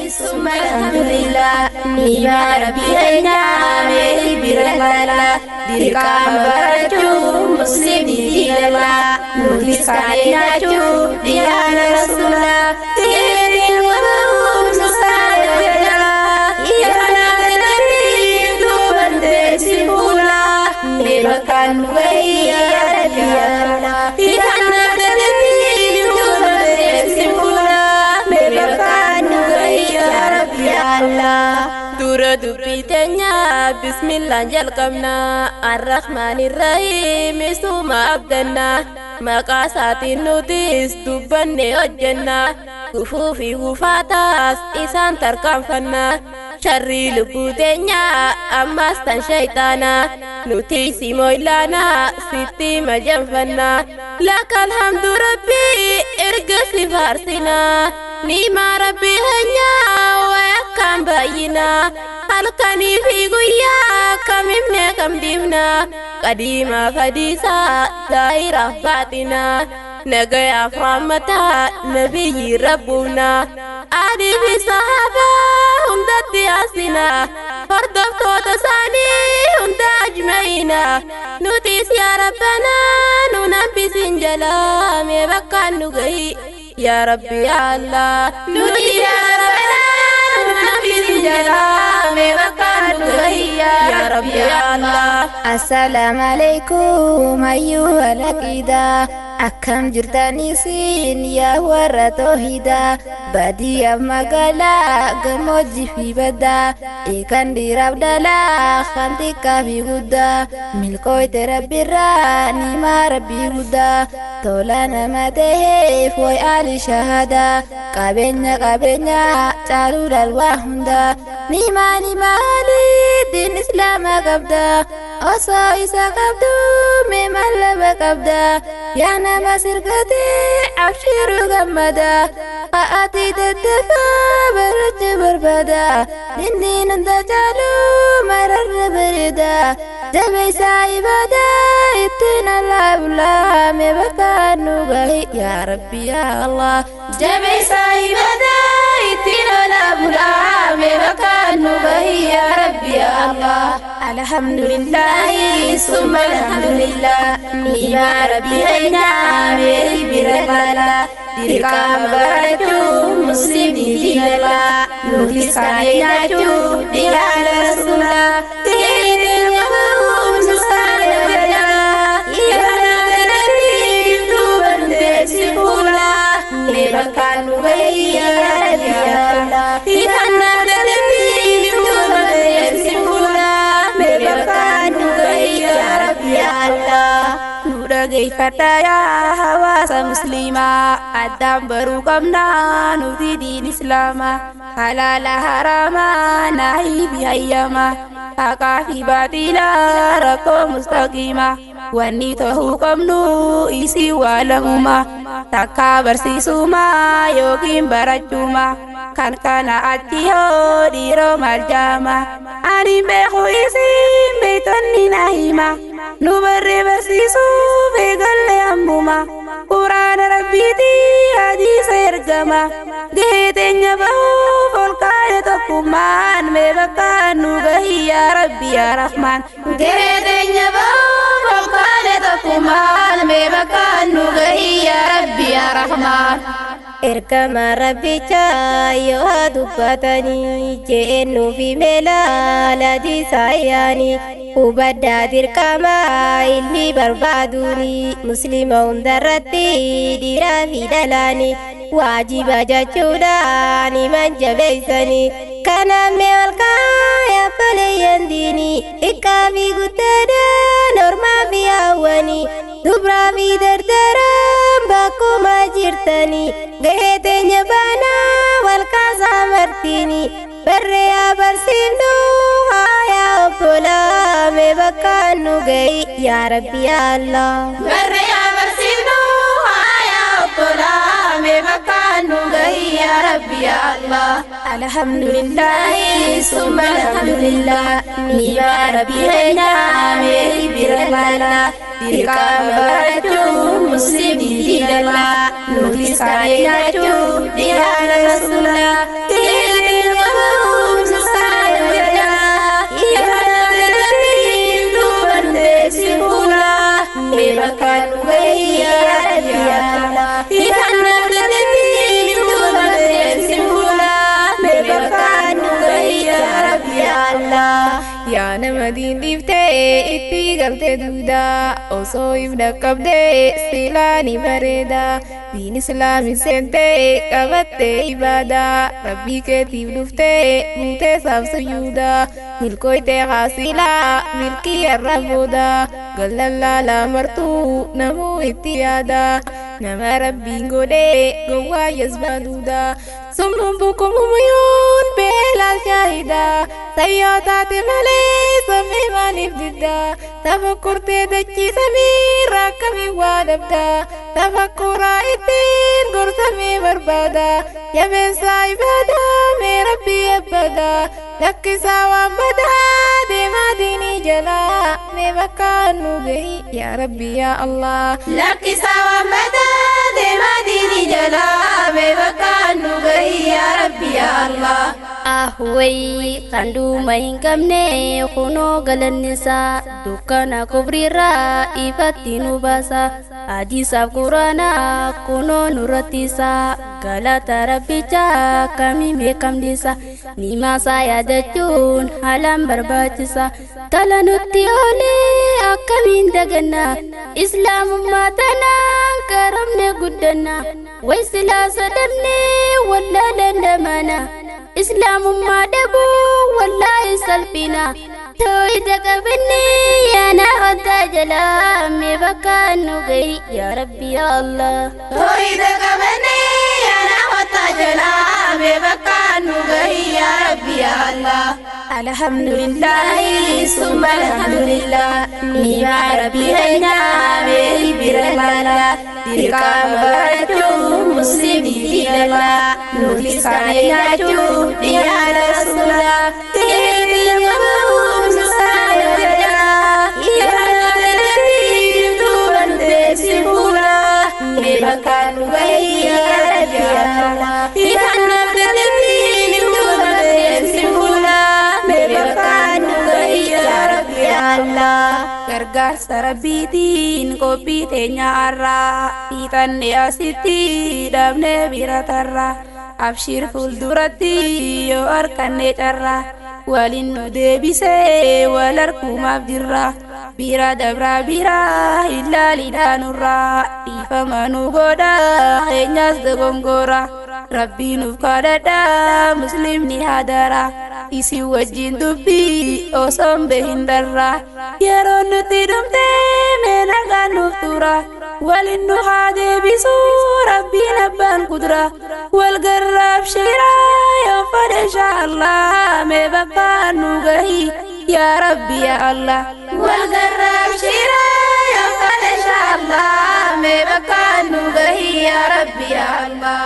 ثم الحمد لله نيما ربي هينا برلالا dirqama barachuu muslimni diinallah nutis kaaneenaachuu diyaana rasuulaa keetiin wabahuun nusaana jalaa kanaaf dadhabbii duuban teessi fuulaa mee bakkaan nu gahii yaa rabbi yaa Allah kanaaf dadhabbii duuban teessi fuulaa mee bakkaan nu gahii yaa rabbi yaa Allah. Dura dubbii teenya bismillaan jalqabna arrahmaan irrahiim isuma abdanna maqaa isaatiin nutis dubbanne hojjenna gufuu fi gufaataas isaan tarkaanfanna sharrii lubbuu teenya ammas tan shayxaana nuti simoylaana sitti majanfanna laka alhamdu rabbii erga si faarsina nimaa rabbii heenyaa wayaakkaan baay'ina halkanii fi guyyaa kamimne kam dhiifna qadiimaa fadiisaa zaahiraaf baaxina nagayaaf rahmataa nabiyyi rabbuuna adii fi sahabaa hundatti yaasina hordoftoota isaanii hunda ajma'ina nutis yaa rabbanaa nu nambisin jalaa mee bakkaan nu gahi yaa rabbi yaa allah nutis yaa rabbanaa nu nambisin jalaa mee bakkaan nu gahi yaa rabbi yaa allah. Assalamu alaikum ayyuhal aqida akkam jirtanisin yaa warra toohidaa baadiyyaaf magaalaa gammoojjii fi baddaa kan dhiiraaf dhalaa kan xiqqaa fi guddaa milkooyte rabbirraa nimaa rabbii guddaa tola nama ta'eef way ali shahadaa qabeenya qabeenya caaluu dhalwaa hundaa nimaa nimaa diin islaamaa qabdaa osoo isa qabdu mee mallaba qabdaa yaa nama sirgatee abshiru gammadaa ati daddafaa baracha barbaada dinniin hunda caalu mararra bareeda jabeessaa ibaadaa ittiin allaa bulaa mee bakkaan nu gahi yaa rabbi yaa allah jabeessaa ibaadaa ittiin allaa bulaa mee bakkaan nu gahi yaa rabbi yaa allah. Alhamdulillahi summa alhamdulillah nimaa rabbi heenyaa mee biralaala dirqama barachuu muslimni diinallah nutis kaaneenaachuu diyaana rasuulaa keetiin wabahuun nusaana jalaa kanaaf dadhabbii duuban teessi fuulaa mee bakkaan nu gahi yaa rabbi yaa allah kanaaf dadhabbii duuban teessi fuulaa mee bakkaan nu gahi yaa rabbi yaa allah. Nu dhageeffadha yaa hawaasa musliimaa addaan baruu qabnaa nuti diin islaamaa halaala haraamaa naahii fi hayyamaa haqaa fi baaxilaa rakkoo mustaqiimaa wanni ta'uu qabnu isii waa lamumaa takkaa barsiisumaa yookiin barachuumaa kan kana achi hoo dhiiroo maal jaamaa ani beeku isiin beektonni na hima nu barree barsiisuuf eegalle ammuma quraana rabbiitii hadiisa ergama gahee teenya bahuuf ol kaane tokkummaan mee bakkaan nu gahi yaa rabbi yaa rahmaan gahee teenya bahuuf ol kaane tokkummaan mee bakkaan nu gahi yaa rabbi yaa rahmaan. Ergama rabbichaa yoo haa dubbatanii jeenuu fi meelaa diisaayaanii hubaddaa dirqamaa ilmi barbaaduuni muslima hundarratti dhiiraa fi dhalaanii waajiba jechuudhaan himan jabeessanii kanaaf mee ol kaaya baleeyyan diinii xiqqaa fi guddaadhaan ormaa fi hawwanii dubraa fi dardaraan bakkuma jirtanii gahee teenya baanaa wal kaasaa martiini barree haa barsiifnu haa obbolaa mee bakkaan nu gahi yaa rabbi yaa Allah. Barree haa barsiifnu haa obbolaa mee bakkaan nu gahi yaa rabbi yaa Allah. Alhamdulillahi summa alhamdulillah nimaa rabbi heenyaa mee biralaala dirqama barachuu muslimni diinallah nutis kaaneenaachuu diyaana rasuulaa. Itti galte duudaa osoo ifna qabdee silaa ni bareeda. Diin islaami seentee qabattee ibaadaa rabbii keetiif dhuftee guutee saaf sujuudaa milkooytee haasilaa milkii har'a booda gallallaalaa martuu namuu itti yaada nama rabbiin godhee gowwaa jazbaa duudaa summuun bukumumuyuun beelaal shaahidaa sayyoo taate malee sammee maaliif diddaa tafakkurtee dachii samii raakkamii waa dhabdaa tafakkuraa ittiin gorsamee barbaada jabeessaa ibaadaa mee rabbii abbadaa lakkisaa waan badaa deemaa diinii jalaa mee bakka nu gahi yaa rabbi yaa allah. Lakkisaa waan badaa deemaa diinii jalaa mee bakka nu gahi yaa rabbi yaa allah. Ahway kan dhuma hin qabne kunoo galannisaa dukkana kufriirraa ifatti nu baasa hadiisaaf quraanaa kunoo nurrattisaa galata rabbichaa kamii beekamdisa nimaasaa yaadachuun haalaan barbaachisa tala nutti oolee akkamiin daganna islaamummaa tanaan karamne guddanna way silaa sadamne wallaalan damana islaamummaa dhabuu wallaahi salphina tooyida qabanne yaana hoddaa jalaa mee bakka nu gahi yaa rabbi yaa allah. Tooyida qabanne yaana hoddaa jalaa mee bakka nu gahi yaa rabbi yaa allah. Alhamdulillahi summa alhamdulillah nimaa rabbi keenyaa meerii bira laala dirqama barachuu muslimni diinala nuti kana nyaachuu dhiyaana rasuula keetiin qabuun saana jalaa yaana dandeettii duuba nu deebisi fuula mee bakka nu gahi yaa rabbi yaa allah yaana dandeettii duuba nu deebisi fuula mee bakka nu gahi yaa rabbi yaa allah. Gargaarsa rabbiitiin qophii teenya har'aa hiixanne asitti dhabnee bira tarra abshiir fuulduratti yoo harkanne carra waliin nu deebisee wal harkumaaf jirra bira dabraa bira ilaalidhaa nurraa dhiifama nu godha keenyas dogongora rabbii nuuf kadhadhaa muslimni hadara isin wajjin dubbii osoon behin darra yeroo nuti dhumte mee nagaan nuuf tura waliin nu haa deebisu rabbiin abbaan kudura wal garraaf shiraa yoo fedhe inshaallah mee bakka nu gahi yaa rabbi yaa allah. Wal garraaf shiraa yoo fedhe inshaallah mee bakka nu gahi yaa rabbi yaa allah.